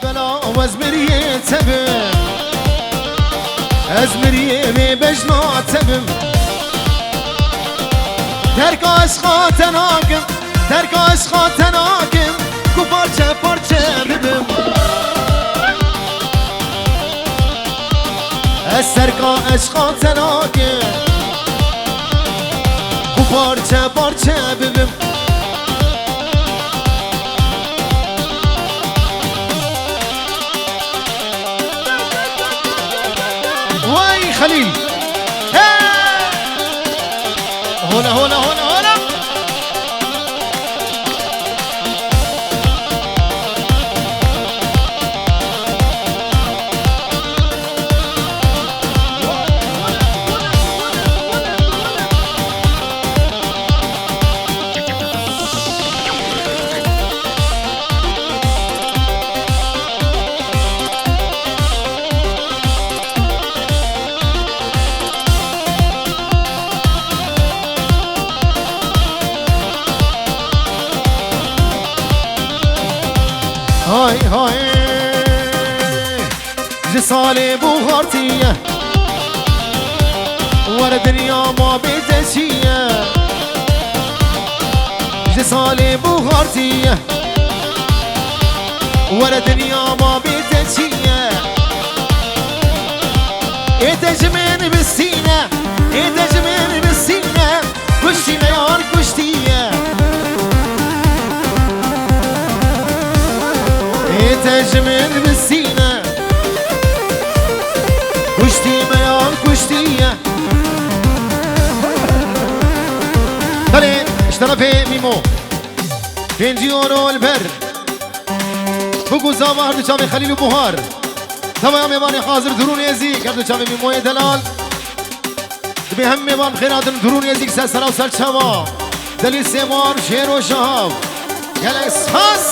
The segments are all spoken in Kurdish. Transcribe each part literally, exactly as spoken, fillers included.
Bela ez miriyê te bim. Ez miriyê vê bejna te bim. Terka eşqa te nakim. Terka eşqa te nakim. Ku parçe parçe bibim. Ez terka eşqa te nakim. Ku parçe parçe bibim. Vay Xelîl. He! Hola, hola, hola, hola. Hay hay. Ji salê buhartiye. Were dinya ma bê te çi ye. Ji salê buhartiye. Were dinya ma bê te çi ye. Ê te ji min bisîne. Ê te ji min bisîne. Kuştî me yar kuştiye. Ê te ji min bisîne. Kuştî me yar kuştiye. Belê, ji terefê Mîmo. Pêncî euro li ber. Biku zava her du çavê Xelîl û Buhar. Tevaya mêvanê hazir Durûn Êzîk, her du çavê Mîmoyê delal. Dibê hemî mêvan bi xêr hatin, Durûn Êzîk ser sera û ser çava. Delîl Sêmar, Şêro Şahav. Gelek spas.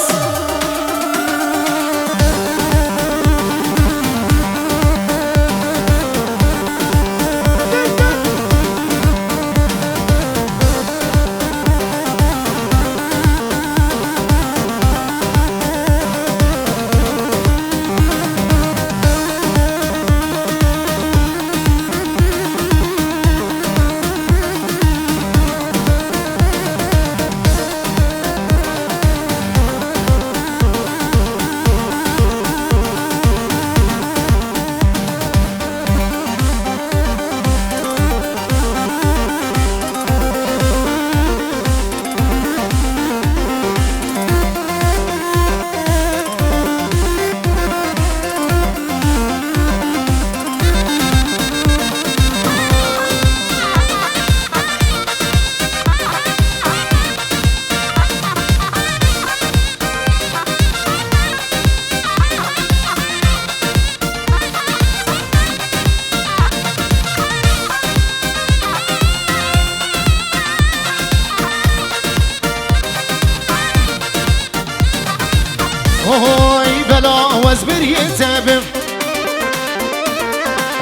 Ohoy bela ez miriyê te bim.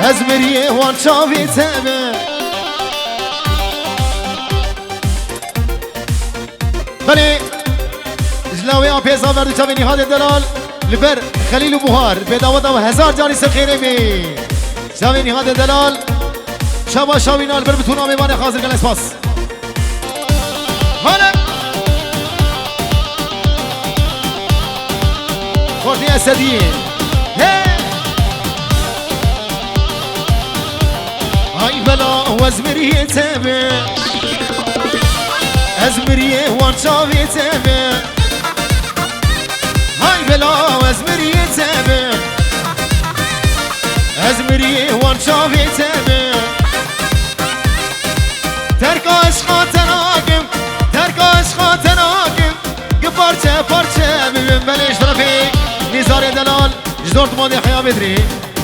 Ez miriyê wan çavê te bim. Belê, ji lawê apê zaver du çavê Nîhadê Delal li ber Xelîl û Buhar bê dawa dawa hezar carî ser xêrê bê. Çavê Nîhadê Delal, çava şawîna li ber bitûna mêvanê hazir gelek spas. Hale. Xortî Esedî. He. Ay bela ez miriyê te be. Ez miriyê wan çavê te be. Hay bela ez miriyê te be. Ez miriyê wan çavê te be. Terka eşqa te nakim, terka eşqa te nakim. Ki parçe parçe bibim belê ji terefê Nîzarê Delal. Ji Dortmundê heya Bedrî.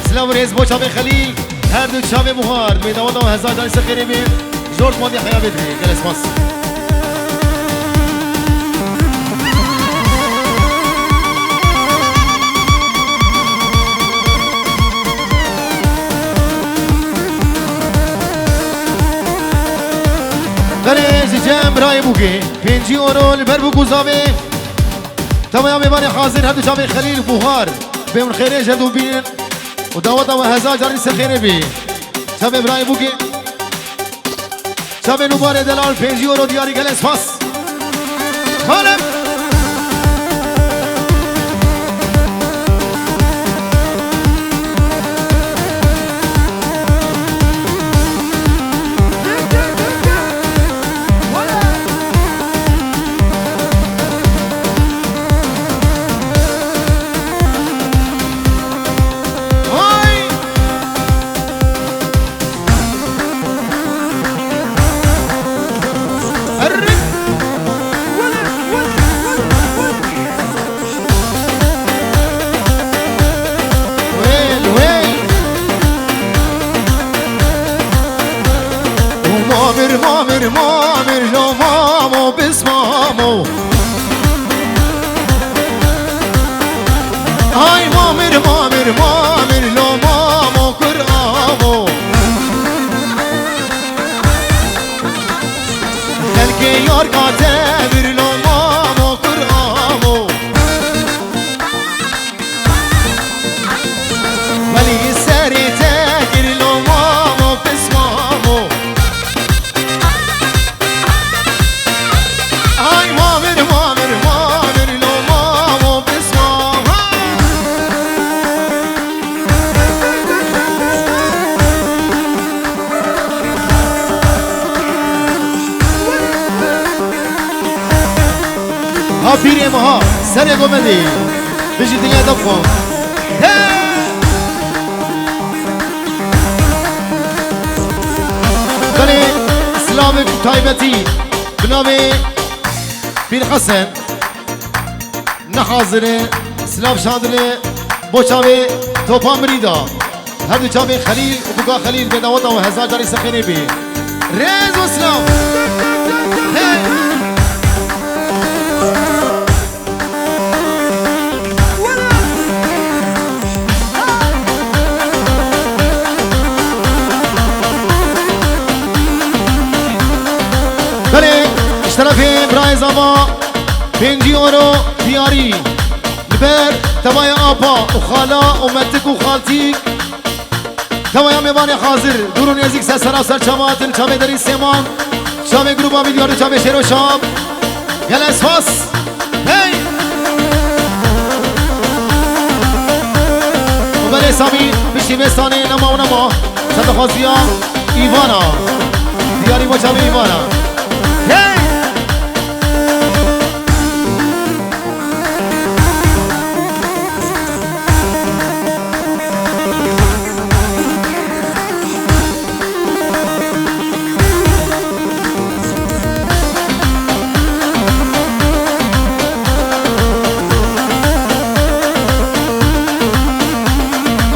Silav û rêz bo çavê Xelîl. Her du çavê Buhar. Dibê dawa dawa hezar carî ser xêrê bê. Ji Dortmundê heya Bedrî. Gelek spas. Belê ji cem birayê Bûgê. Pêncî euro li ber Bûk û Zavê. Tev ya mêvanê hazir, her du çavê Xelîl Buhar. Bê hûn xêrê ji her du bînin û daweta we hezar carî ser xêrê bî. Çavê birayê bûkê. Çavê Nûbarê Delal, pêncî euro diyarî, gelek spas. Xalim. Wêl, wêl. Mamir, mamir, mamir, lo mamo, bis mamo. Ay mamir, mamir, mamir, lo mamo, kur amo. Xelkê yarka te vir, lo mamo, kur amo. Welî serê te kir, lo mamo, pis mamo. Ay mamir, mamir, mamir, lo mamo, pis mamo. Ha pîrê me ha, serê gomedê. Bijî dinya de xwe. He! Belê, silavek taybetî bi navê Pîr Hesen ne hazir e, silav şandine bo çavê Topa Mirî da. Her du çavê Xelîl û Buka Xelîl bê daweta we hezar carî ser xêrê bî. Rêz û silav. Hey! Belê, ji terefê birayê zava pêncî euro diyarî. Li ber tevaya apa û xala û metik û xaltîk. Tevaya mêvanê hazir, dûr û nêzîk, ser sera ser çava hatin, çavê derî Sêman, çavê grûba Vîdyarî, çavê Şêro Şab. Gelek spas. Hey! Û belê Samî, piştî vê stranê nema û nema. Sedexwaziya Îvana. Diyarî bo çavê Îvana. Hey!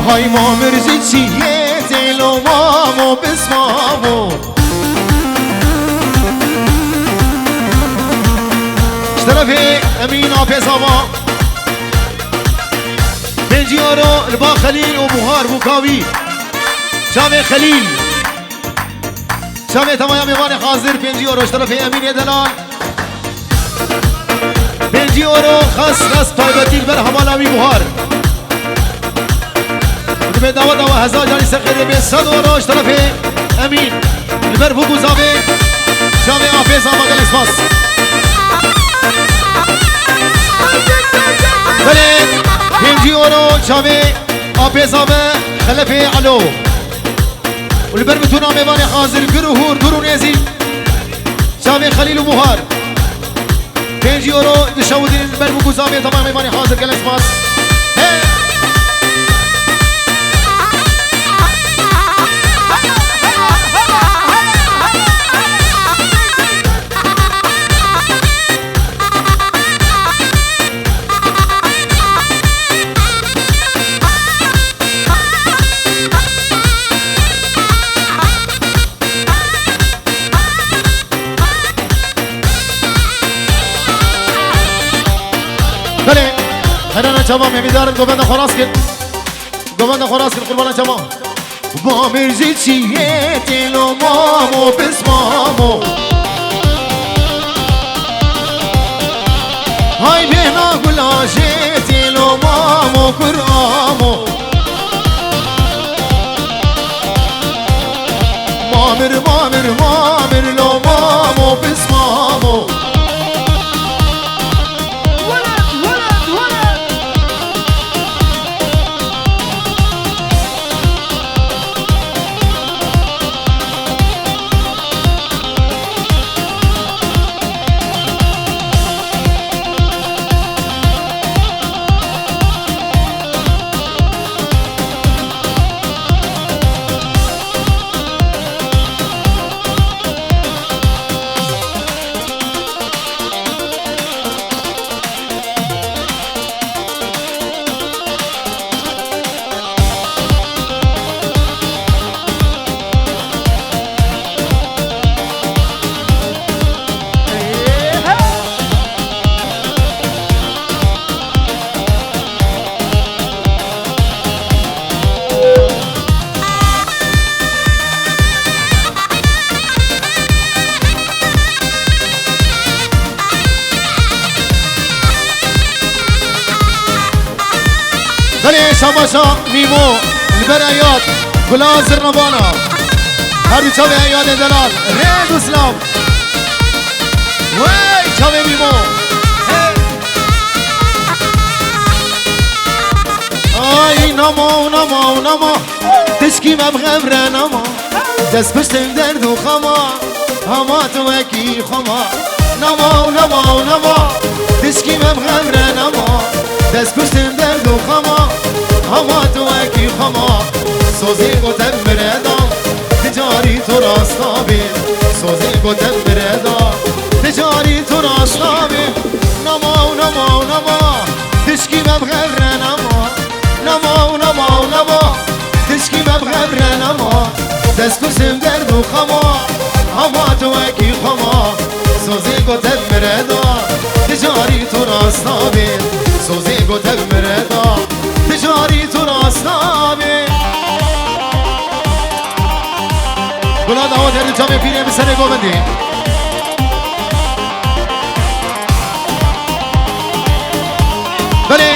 Hay mamir ji çiyê têlo mamo bismamo. Ji terefê Emîn Apê Zava. Pêncî euro li ba Xelîl û Buhar Bûkawî. Çavê Xelîl. Çavê tevaya mêvanê hazir, pêncî euro ji terefê Emînê Delal. Pêncî euro xas, xas taybetî li ber hevala wî Buhar. Dibê dawa dawa hezar carî ser xêrê bê, sed euro ji terefê Emîn. Li ber bûk û zavê çavê Apê Zava, gelek spas. Belê, pêncî euro çavê Apê Zava, Xelefê Elo. Û li ber bitûna mêvanê hazir, gir û hûr, dûr û nêzîk. Çavê Xelîl û Buhar. Pêncî euro dişewidin li ber bûk û zavê, tevaya mêvanê hazir, gelek spas. Hey! Belê, herana çava, me hêvîdar in govenda xwe rast kin. Govenda xwe rast kin, qurbana çava. Mamir ji çiyê têlo mamo, pis mamo. Hay bêhna gula jê tê lo mamo kur amo. Mamir, mamir, mamir lo mamo pis mamo. Belê şabaşa Mîmo li ber Eyad, gula zirnabana. Her du çavê Eyadê delal. Rêz û silav. Wey çavê Mîmo. Hey. Ay nama, nama, nama. Tişkî me bi xevre nama. Dest piştên derd û xema. Hema tu wekî xema. Nama û nama û nama. Tişkî me bi xevre nama. Dest piştên derd û xema. Hema tu wekî xema. Sozê gote mireda. Ti carî tu rast nabê. Sozê gote mireda. Ti carî tu rast nabê. Nama û nama û nama. Tişkî me bi xevre nama. Nama û nama û nama. Tişkî me bi xevre nema. Dest piştên derd û xema. Hema tu wekî xema. Sozê gote mireda. Ti carî tu rast nabê. Sozê gote mireda. Ti carî tu rast nabê. Gula dawa derin camê pîrê bi serê govendê. Belê,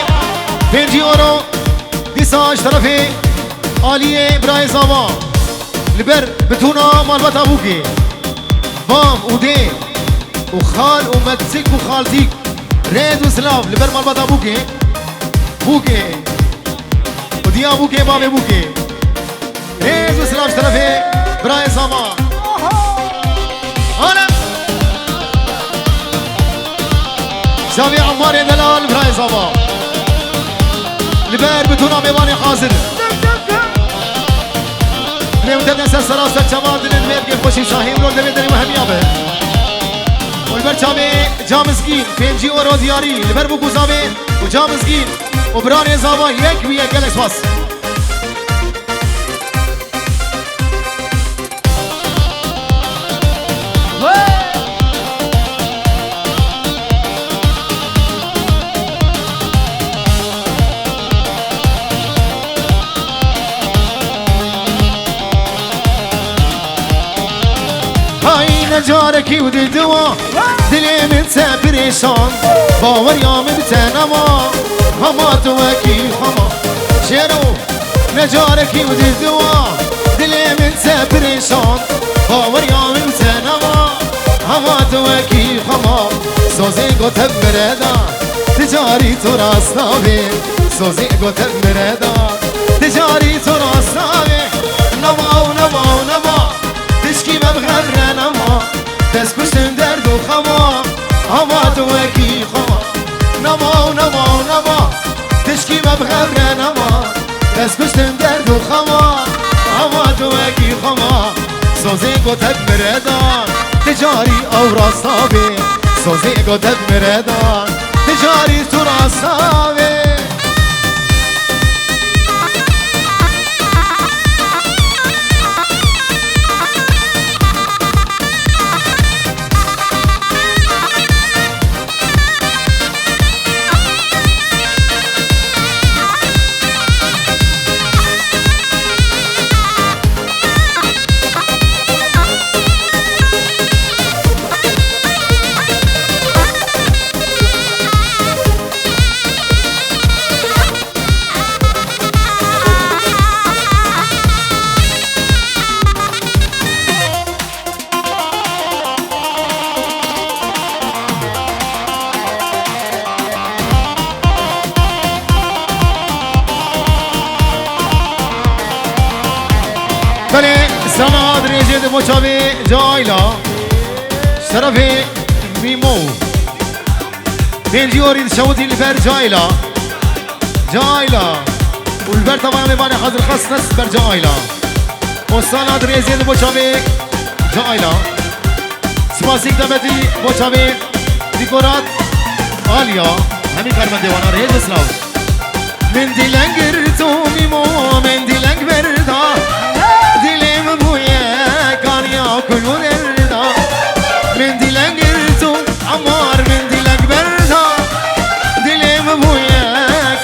pêncî euro. Dîsa ji terefê aliyê birayê Zava li ber bitûna malbata Bûkê, bam û dê û xal û mezik û xalzîk, rêz û silav li ber malbata Bûkê, Bûkê û diya Bûkê, bavê Bûkê. Rêz û silav ji terefê birayê Zava. Ana! Çavê Ammarê delal birayê Zava. Li ber bitûna mêvanê hazir. Lê hûn tevne ser sera ser çavan dilê divê bikê xweşî şahî miro devê derê we hemiya be. Û li ber çavê Camizgîn, pêncî euro diyarî, li ber Bûk û Zavê û Camizgîn û biranê Zava yek wî yek gelek spas. Hay ne carekî û diduwa dilê min te pirêşan, baweriya min bi te nema, hema tu wekî xema. Şêro. Ne carekî û diduwa dilê min te pirêşan, baweriya min te nema, hema tu wekî xema. Sozê gote mireda, ti carî tu rast nabê. Sozê gote mireda, ti carî tu rast nabê. Nema û nema û nema, tişkî me bi xevre nema. Dest kuştin derd û xema, hema tu wekî xema. Nema û nema û nema, tişkî me bi xevre nema. Dest kuştin derd û xema, hema tu wekî xema. Sozê gote mireda, ti carî ew rasta bê. Sozê gote mireda, ti carî tu rasta bê. Rêzê di bo çavê Cayla. Şerefê Mîmo. Pêncî orî dişewitî li ber Cayla. Cayla. Û li ber tevaya mêvanê hazir xas dest ber Cayla. Osana di rêzê di bo çavê Cayla. Spasîk debetî bo çavê Dîkorat Alya. Hemî karmendê wana rê hêz û silav. Min dileng girto Mîmo, min dileng berda. Dilê min bûye kaniya kul û derda. Min dileng girto Emar, min dileng berda. Dilê min bûye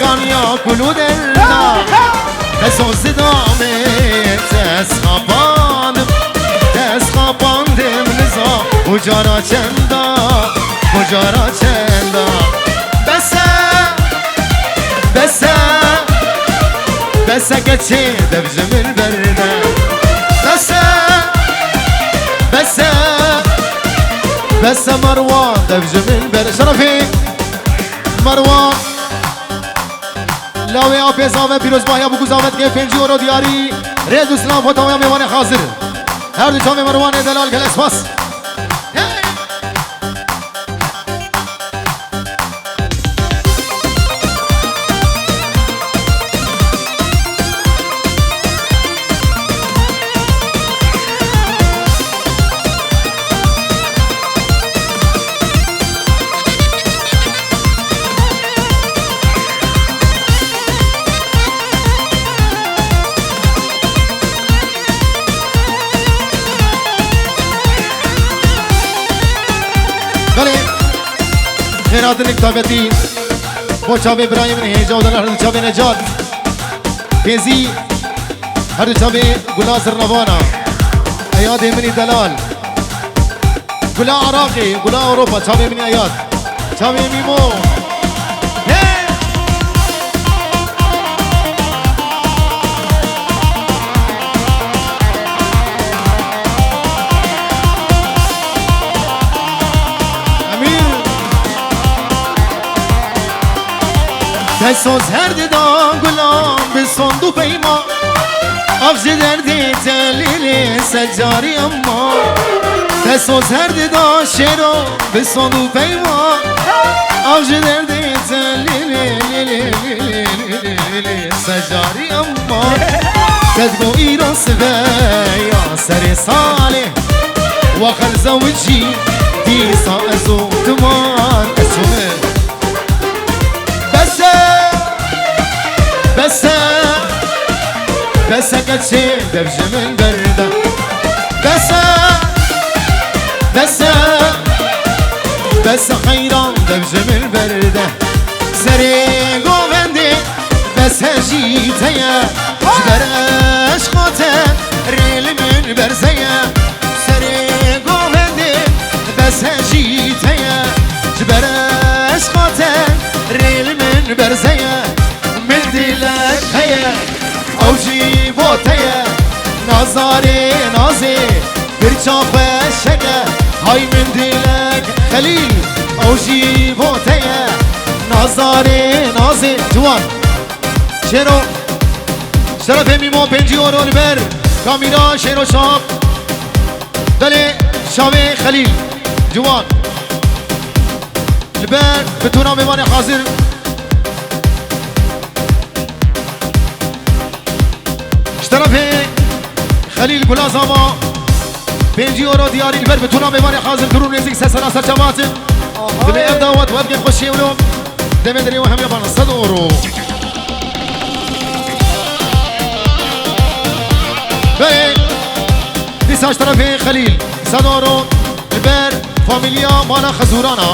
kaniya kul û derda. Te soz dida min, te ez xapandim. Te ez xapandim niza, ku cara çenda, ku cara çenda. Bes e, bes e, bes e keçê dev ji min berde. Bes e, bes e, bes e Merwan dev ji min berde. Şerefê Merwan. Lawê apê zave pîrozbahiya bû ku zave dike pêncî euro diyarî. Rêz û silav bo tevaya mêvanê hazir. Her du çavê Merwanê delal gelek spas. Belê, xêrhatinek taybetî bo çavê birayê min hêja û delal, her du çavê Necat. Pêzî, her du çavê gula zirnavana. Eyadê min î delal. Gula Iraqê, gula Ewropa, çavê min î Eyad. Çavê Mîmo. Hey! Emîr. Te soz her dida gulan bi sond û peyma. Av ji derdê telîlê secarî emma. Te soz her dida şêro bi sond û peyma. Av ji derdê telîlê secarî emma. Te digo îro sibe ya serê salê. Wa xel zewicî dîsa ez û diman ez û min. Bes e, bes e, bes e keçê dev ji min berde. Bes e, bes e, bes e xeyran dev ji min berde. Serê govendê bes e jî te ye, ji ber eşqa te rê li min berze ye. Serê govendê bes e jî te ye, ji ber eşqa te rê li min berze ye. Min dilek heye, ew jî bo te ye. Nazarê nazê, birça xweşek e. Hay min dilek Xelîl, ew jî bo te ye. Nazarê nazê, ciwan. Şêro, şerefê Mîmo pêncî euro li ber kamîra Şêro Şap. Belê, çavê Xelîl, ciwan. Li ber bitûna mêvanê hazir. Ji terefê Xelîl Gulazama pêncî euro diyarî li ber bitûna mêvanê hazir, durû nêzîk ser sera ser çavat in. Aha. Divê ev dawet û ev kêfxweşiyê wilo demê derê û hemiya bana sed euro. Belê, dîsa ji terefê Xelîl sed euro li ber famîliya mala Xezûran a.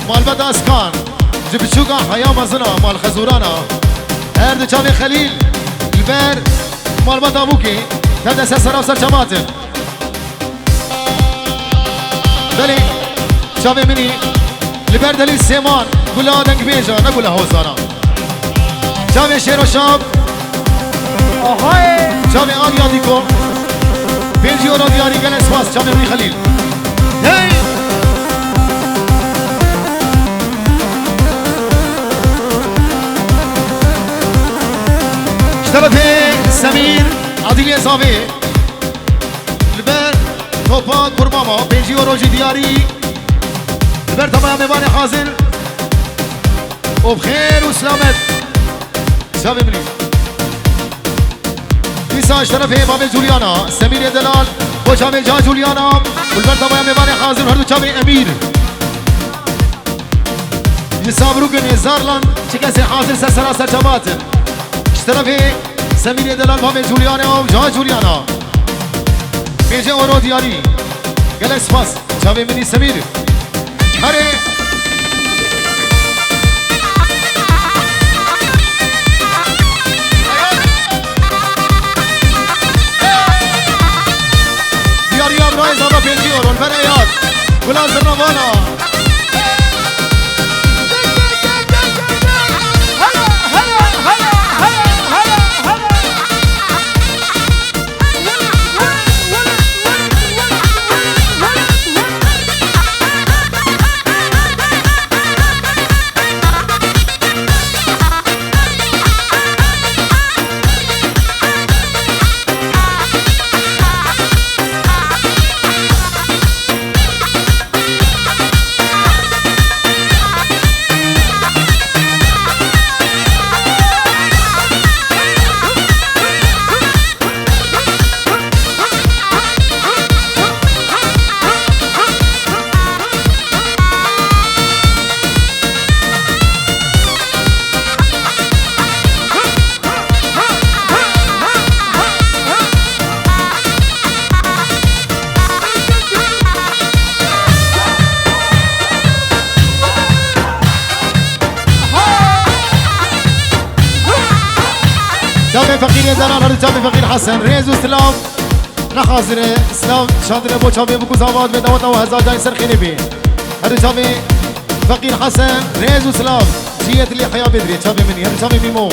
Malbata Skan, ji biçûka heya mezin a mal Xezûran a. Her du çavê Xelîl li ber malbata Bûkê, tev de ser sera ser çavat in. Belê, çavê min î li ber Delîl Sêman, gula dengbêja, ne gula hozana. Çavê Şêro Şap. Ahayê! Çavê Alya Dîko. Pêncî euro diyarî, gelek spas. Çavê min î Xelîl. Hey! Ji terefê Semîr Adîlê Zavê. Topa kurmama, pêncî euro jî diyarî. Li ber tavaya mêvanê hazir. Û bi xêr û selamet. Çavê min î. Dîsa ji terefê bavê Juliana, Semîrê Delal, bo çavê ca Juliana. Û li ber tavaya mêvanê hazir, her du çavê Emîr. Ji Sabrûkê Zarlan, çi kesê hazir ser sera serçavat. Ji terefê Semîrê Delal, bavê Juliana û ca Juliana. Pêncî euro diyarî. Gelek spas. Çavê min î Semîr. Herê. Diyariya birayê zava pêncî euro. Ber Eyad. Gula zirna vala. Çavê Feqîrê Delal, her du çavê Feqîr Hesen, rêz û silav. Nexazire, silav şandire bo çavê Bûk û Zava, dibê daweta we hezar carî ser xêrê bê. Her du çavê Feqîr Hesen, rêz û silav. Ciyet lê heya bê dirê, çavê min î, her du çavê Mîmo.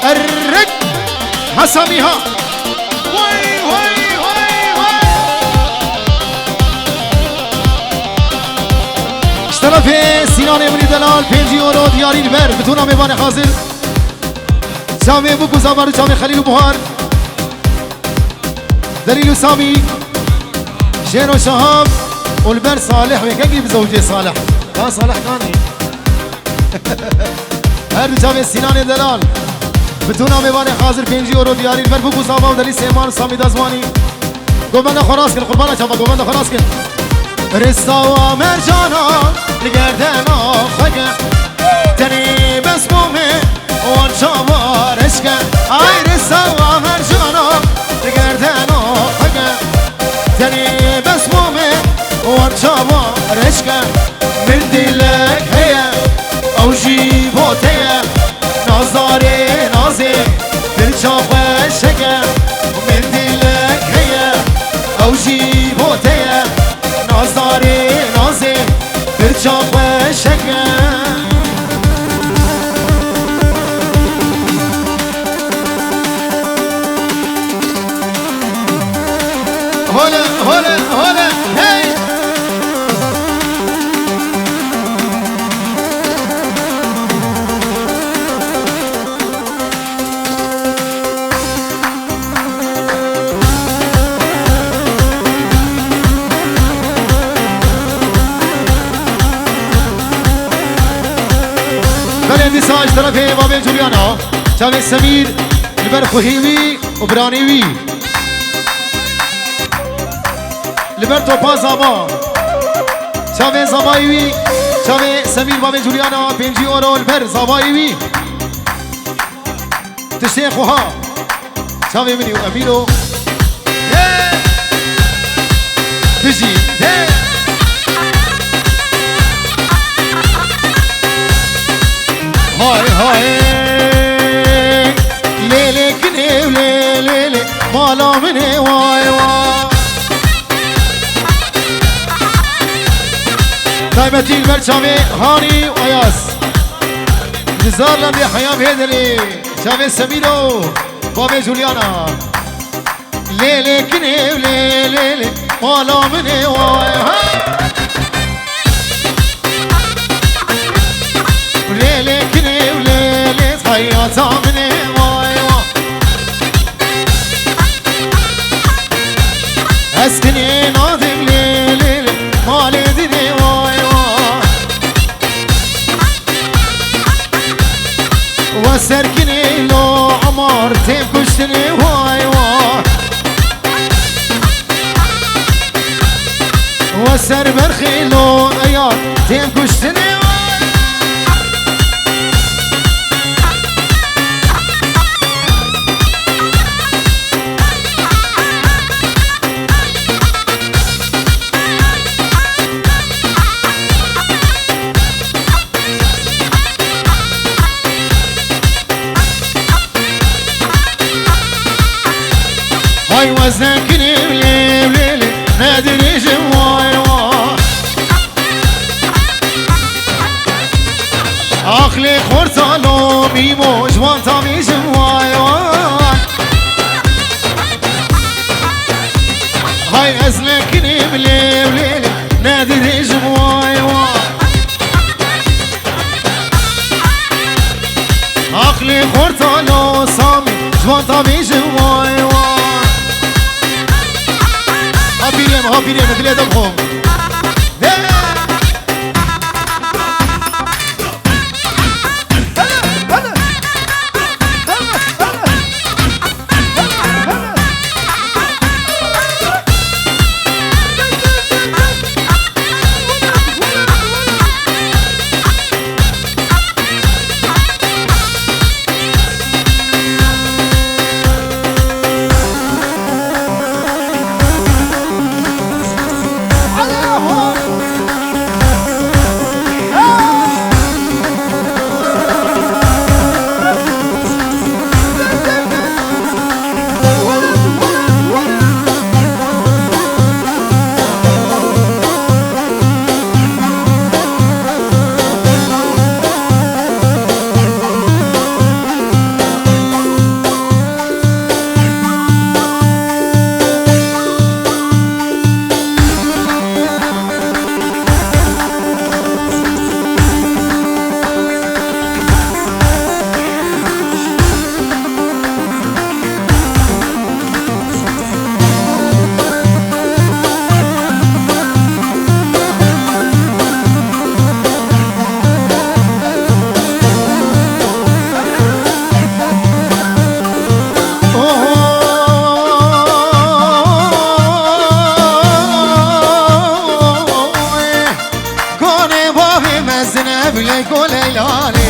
Errek! Hasamî ha! Way, way, way, way! Ji terefê Sînanê min î Delal, pêncî euro diyarî li ber, bi tûna mêvanê hazir. Çavê Bûk û Zava, çavê Xelîl û Buhar. Delîl û Samî, Şêro Şahab û li ber Salih wê kengî bizewicê Salih. Ka Salih kanî? Her du çavê Sînanê Delal. Bi tûna mêvanê hazir pêncî euro diyarî li ber Bûk û Zava û Delîl Sêman û Samî Dazwanî. Govenda xwe rast kin, qurbana çava govenda xwe rast kin. Rêsawa mercana li gerdena xwe ke. Tenê bes bo me wan çawa reşke. Ay rêsawa mercana li gerdena xwe ke. Tenê bes bo me wan çawa reşke. Min dilek heye ew jî bo te ye. Nazarê nazê, dilça xweşeke, min dilek heye, ew jî bo te ye. Nazarê nazê, dilça xweşeke. Hole, hole, hole, hey! Belê dîsa ji terefê bavê Juliana, çavê Semîr, li ber xwehî wî û biranî wî. Li ber topa zava. Çavê zavayî wî, çavê Semîr bavê Juliana, pêncî euro li ber zavayî wî. Tiştê xweha. Çavê min û Emîro. He! Bijî. He! Hay hay. Lê lê kinê lê lê lê. Mala min ê way way. Taybetî li ber çavê Hanî û Ayaz. Ji Zarlandê heya vê derê. Çavê Semîro. Bavê Juliana. Lê lê kinê lê lê lê. Mala min ê way ha. Heyata min ê vay vay. Ez kinê nadim lê lê lê, malê dinê vay vay. Ve serkinê lo amar têm kuştinê vay vay. Ve ser berxê lo eya têm kuştinê vay. Hay weznekinim lê lê lê, ne dirêjim vay vay. Aqlê xorta lo mîmo, ji wan tamîjim vay vay. Hay ez nekinim lê lê lê, ne dirêjim vay vay. Aqlê xorta lo Samî, ji wan tamîjim vay vay. Ha birê min, ha birê min, dilê de bixwe. Hey! Konê bavê mezin ev leyko leylanê.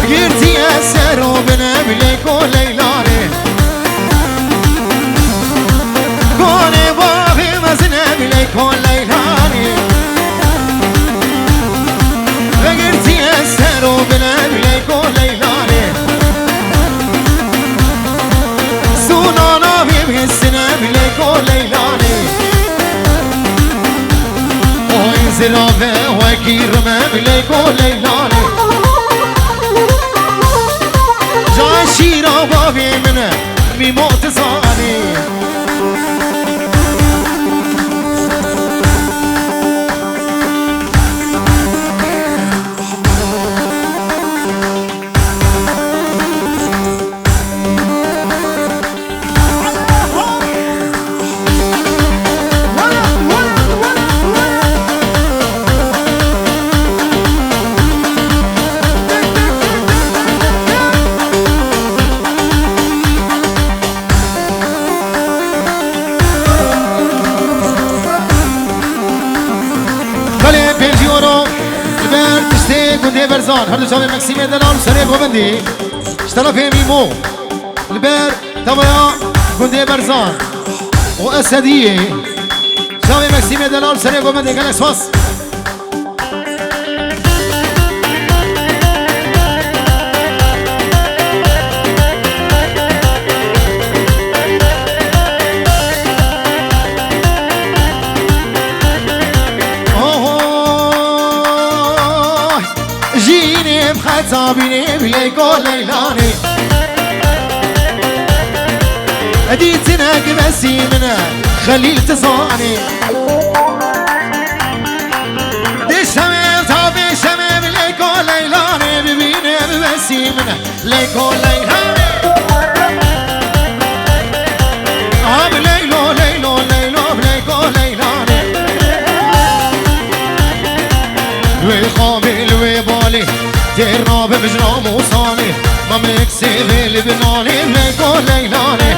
Girtiye ser o bin ev leyko leylanê. Konê bavê mezin ev leyko leylanê. Vegirtiye ser o bin ev leyko leylanê. Sûna navê bihêstin ev leyko leylanê. Oy zirave wekî rim ev leyko leylanê. Can şîra bavê min e, mîmo tu zanî. Belê pêncî euro li ber tiştê gundê Berzan. Her du çavê Meksîmê delal serê govindî. Ji terefê Mîmo. Li ber tavaya gundê Berzan û Esediyê. Çavê Meksîmê delal serê govindê. Gelek spas. Oho, jînê bi xeta bînê bi leyko leylanê. Dîtinek besî min e, Xelîl tu zanî. Dê şemê, tabê şemê, bilê ko Leyla. Min Leyko Leyla ne. Abi Leylo, Leylo, Leylo, Leyko Leyla ne. Li wê xamê, li wê balê, têr nabe mijna Mûsanê. Mamek sêvê li binanê, Leyko Leyla ne.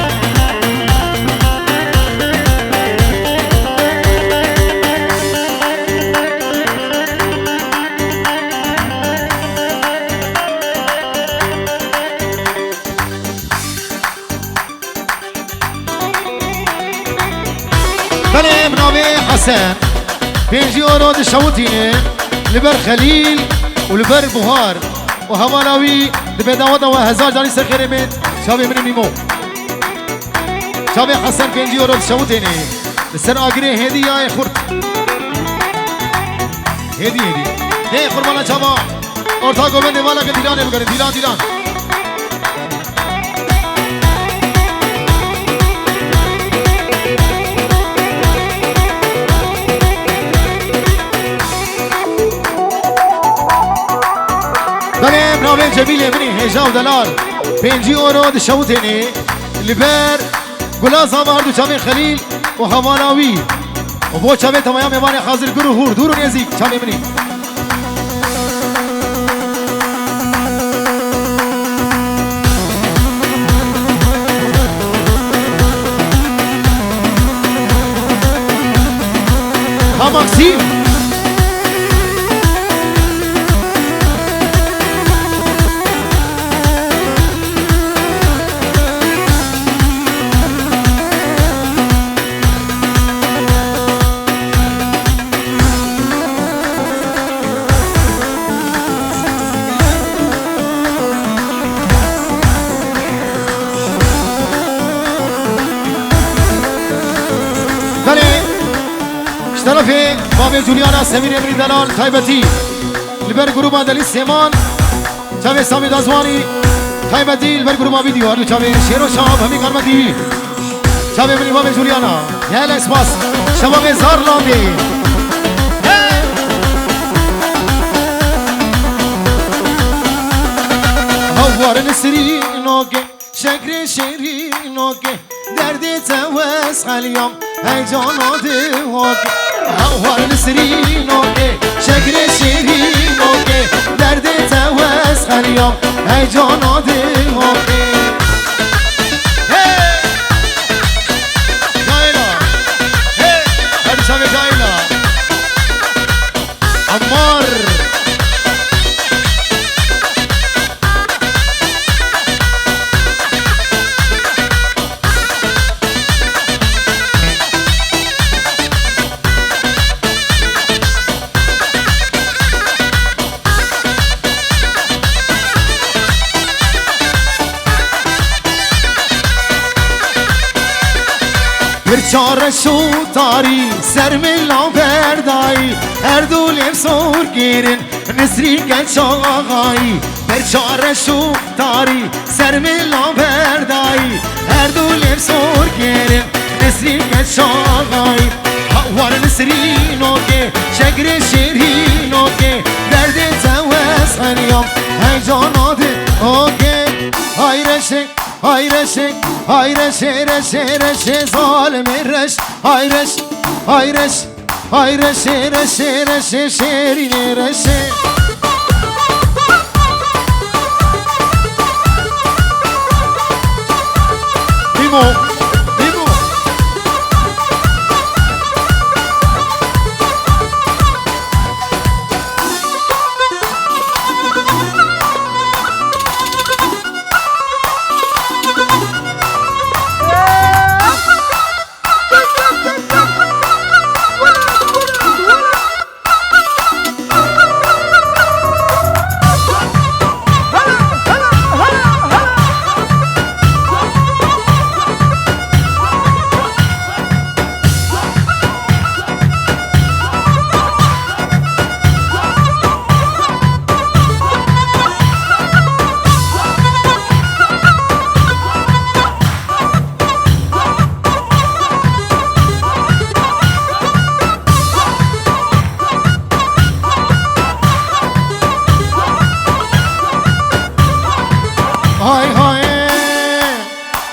Belê, bi navê Hesen, pêncî euro dişewitîne li ber Xelîl û li ber Buhar û hevala wî dibe daweta we hezar carî ser xêrê bêt. Çavê min ê Mîmo. Çavê Hesen pêncî euro dişewitêne. Li ser agirê hêdî ya ê xurt. Hêdî, hêdî. Nê qurbana çava. Orta govendê vala ke dîlanê bigerin. Dîlan, dîlan. Belê, navê Cemîlê min ê hêja û delal. Pêncî euro dişewitêne. Li ber Gula zava her du çavên Xelîl û hevala wî. Û bo çavê tevaya mêvanê hazir gur û hûr, dûr û nêzîk, çavê min ê. Ha Maksim. Belê, ji terefê Bavê Juliana Semîrê min ê delal taybetî li ber grûba Delî Sêman. Çavê Samî Dazwanî, taybetî li ber grûba vîdeo, her du çavê Şêro Şab, hemî karmetî. Çavê min ê Bavê Juliana, gelek spas. Şebabê Zarlandê. Hey! Hawar Nisrînokê, şekrê şêrînokê, derdê te wes xeliyam. Hey cana dihok, hewar Nisrînokê, şekrê şêrînokê, derdê te wes xeliyam. Hey cana dihokê. Hey! Cayla! Hey! Hadi şavê Cayla! Ammar! Pirça reş û tarî ser min la berdayî, her du lêm sor kirin. Nisrîn Genç Axayî, perça reş û tarî, ser min la berdayî, her du lêm sor kirin. Nisrîn Genç Axayî, hawar Nisrînokê, şekrê şêrînokê, derdê te wes xeliyam, hey cana dihokê. Hay reşê, hay reşê, hay reşê, reşê, reşê, zalimê reş, hay reş, hay reş. Hay reşê, reşê, reşê, şêrînê reşê. Bîmo, bîmo.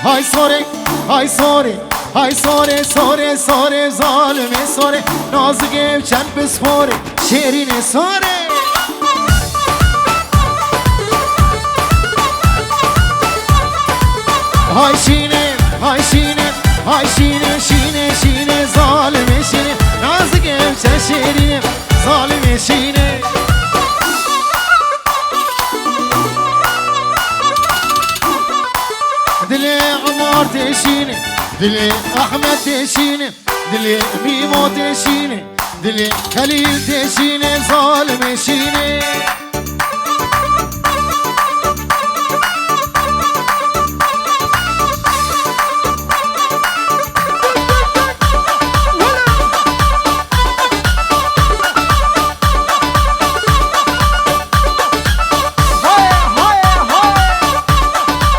Hay sorê, hay sorê, hay sorê, sorê, sorê, zalimê sorê, nazikê ev çend pisporê, şêrînê sorê. Hay şînê, hay şînê, hay şînê, şînê, şînê, zalimê şînê, nazikê ev çend şêrînê, zalimê şînê. Dilê Umar tê şînê, dilê Ahmet tê şînê, dilê Mîmo tê şînê, dilê Xelîl tê şînê, zalimê şînê.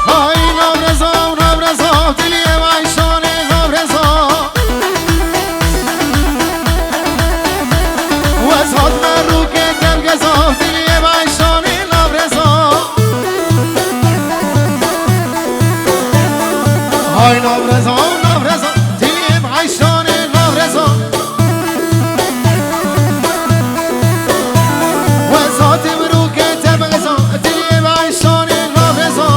Hay navreza, navreza, dilê vay şanê navreza. Wez hat me rûkê kevgeza, dilê vay şanê navreza. Hay navreza, navreza, dilê vay şanê navreza. Wezatê mirokê te beza, dilê vay şanê navreza.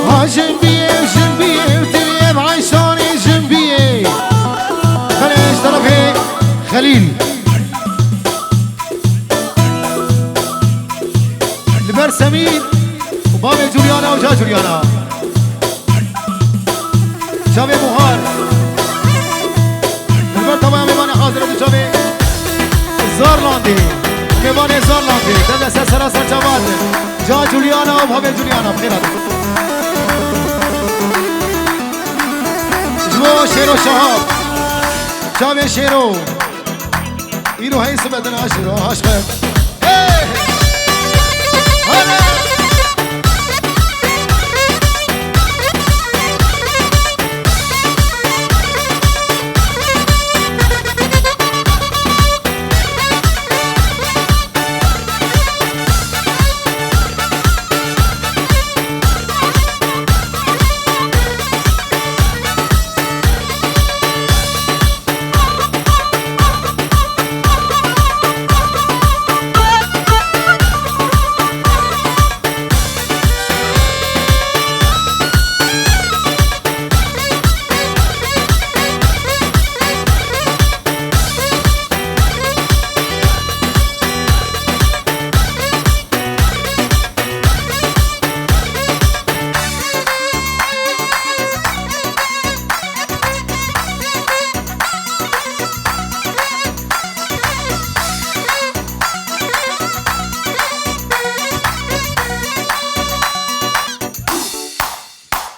Ha jin biyê, jin biyê, dilê vay şanê jin biyê. Belê, ji terefê Xelîl. Li ber Semîr û bavê Culyana û ca Culyana. Çavê Buhar. Li ber tavaya mêvanê hazir e, çavê Zarlandê. Mêvanê Zarlandê. Deve ser sera ser çavat. Ca Culyana û bavê Culyana. Bi xêr hatin. Ji bo Şêro Şahab. Çavê Şêro. Îro hey sibe din aşiro, aşk e. Hey! Hale!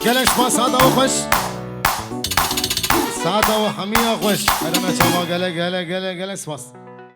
Gelek spas, saeta we xweş. Saeta we hemiya xweş. Herime çava, gelek, gelek, gelek, gelek spas.